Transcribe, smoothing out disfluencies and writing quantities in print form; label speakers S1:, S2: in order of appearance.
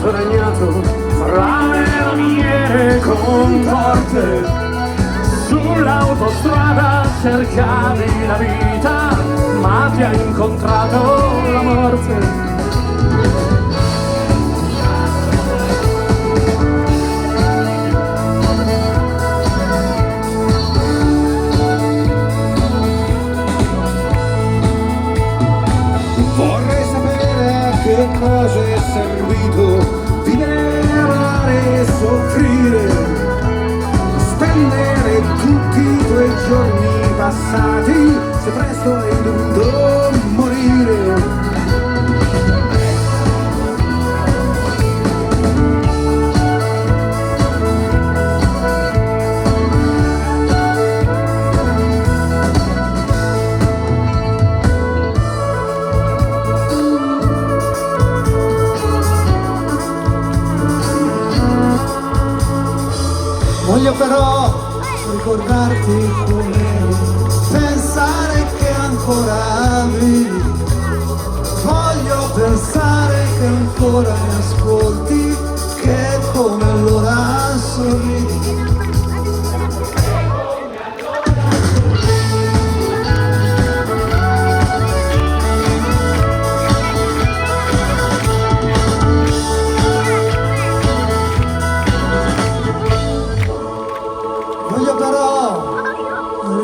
S1: Manto fra le lamiere contorte. Sull'autostrada cercavi la vita, ma ti ha incontrato la morte.
S2: Vorrei sapere a che cosa è servito vivere, amare e soffrire, spendere tutti i tuoi giorni passati, se presto hai dovuto morire.
S3: Voglio però ricordarti come pensare che ancora vivi. Voglio pensare che ancora mi ascolti.